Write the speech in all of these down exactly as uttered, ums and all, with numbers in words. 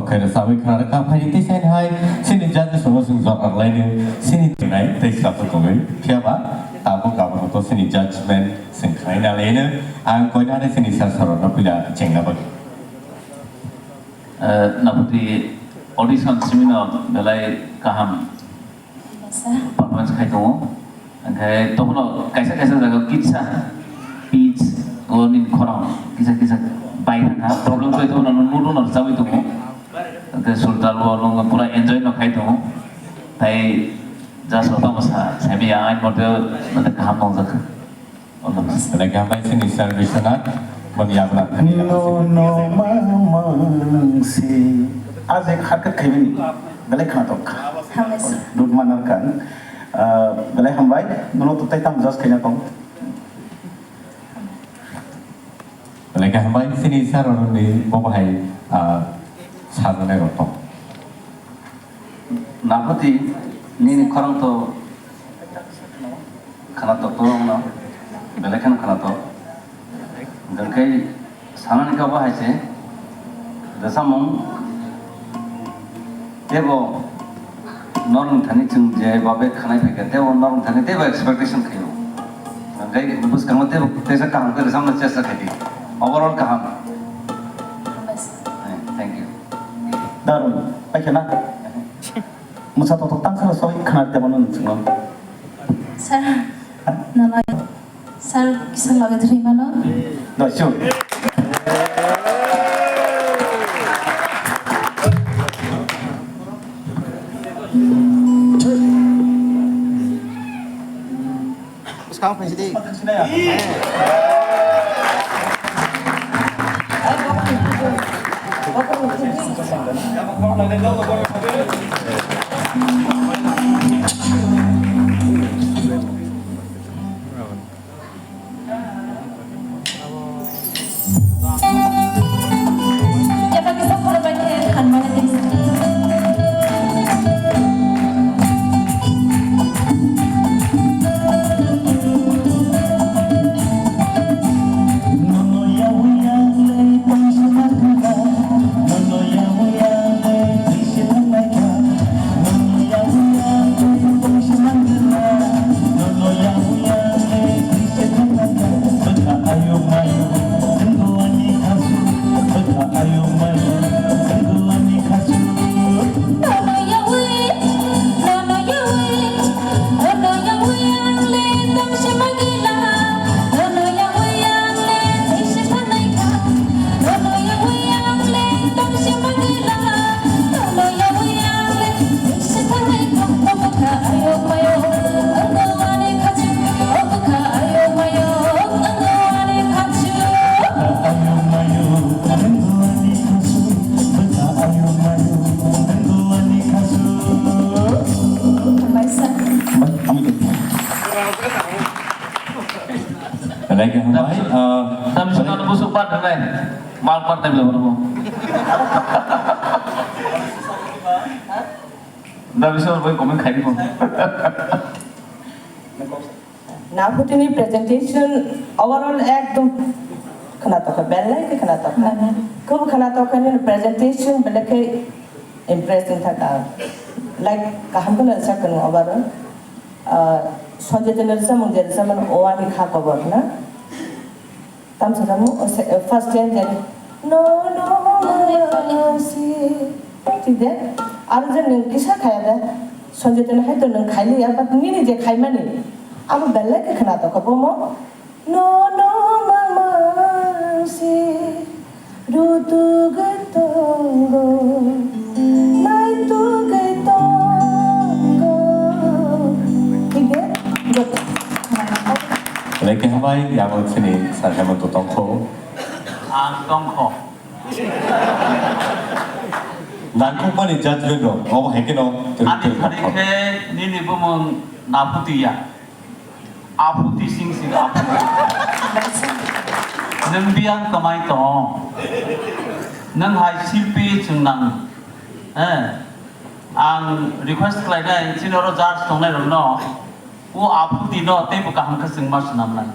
Khaira sabai khana kha phai tei sai hai sini judge songo sung jor arlaino sini tinai tei srapsa kongoi phiya ba tabuk gabon to sini judgment sing khaina laino ang koina ne sini sar saro no pila chengna ba. Eh, Naphuti audition simino belai kaham performance khai tongo. Hingke tobono kaisa kaisa jaga kisa pitch o nini khorang kisa kisa bai thangkha. Problem khe tobono nono nono chawi tongo. Hingke sultal o nongo pura enjoy no khai tongo. Tai just o tamo sa, semi ang ai mote, mote kaham nongjak. All the best. Belai khe hambai sini service na bang yabra. No, no, mang, mang, si. Aje kharkat khaibini. Belai khana tok. Hambai sir. Dut manar kan. Ah, belai hambai. Nono to tai tam just khaina tong. Belai khe hambai sini sir oroni bo bahai, ah, sajanai rok tong. Naphuti nini khorang to khana tok to no, belai kheno khana tok. Hingke sanani kabo hai se, rwchapmung tebo norok thani chwng je babe khanai phaikha, tebo norok thani tebo expectation khaio. Hingke bwskango tebo teisa kaham khe rwchapna chesta khaidi. Overall kaham. Eh, thank you. Darung, paikha na? Mwsa tok tok tang salo soi khana tebo no nwng chwngno. Sir, nono, sir, kisa loge thwi mano? No, sure. Bwskang phaisidi. Belai khe hambai, ah, Tam sung ano busuk pat nai. Mal pat nai belai bono. Tam sung ano bai comment khai di ko. Naphutini presentation overall ekdom khwnatok kha, belai khe khwnatok kha. Khub khwnatok kha nini presentation belai khe impress wng thaka. Like kaham kheno sak kanu overall. Ah, Sanjay Channel samung je samung o ani kha kobor na. Tam sa mo, o se, first line jani. No, no, no, si. Thik de? Aro je nwng kisa khaya de. Sanjay Channel hai to nwng khailiya, but nini je khaimani. Abo belai khe khwnatok kha bomo. No, no, mama, si. Rutugwi tongo, naitugwi tongo. Thik de? Good. Belai khe hambai, yabo chini Sir Hemant tongkho. Ang tongkho. Nangkukmani judgment rok, obo hai kheno twrwk twrwk thani kha. Khe nini bumung Naphuti ya. Aphuti sing sing aphuti. Nwng biyang kwmai tong. Nwng hai silpi chwng nang. Eh, ang request khlainai chini oro judge tongnai rokno. O aphuti no teibo kaham khe chwng ma swnamnai.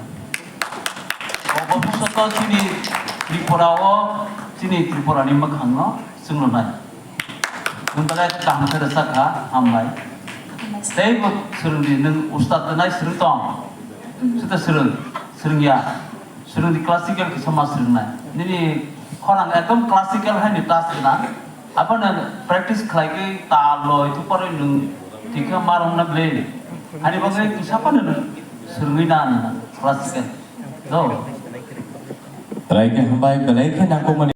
O bhobishoto chini Tripura o, chini Tripura ni mwkhang no chwng rwnai. Nwng belai kaham khe rwchap kha, hambai. Teibo swrwngdi, nwng ustad rwnai swrwng tong? Sita swrwng, swrwngya. Swrwngdi classical kisa ma swrwngnai. Nini khorang ekdom classical hai ni touch rwna. Abono practice khlai khe tal loi thupari nwng thik khe ma rwngna ble. Ani bagwi kisa phano nwng swrwngwi na nwng classical. Do. Belai khe hambai, belai khe nangkukmani.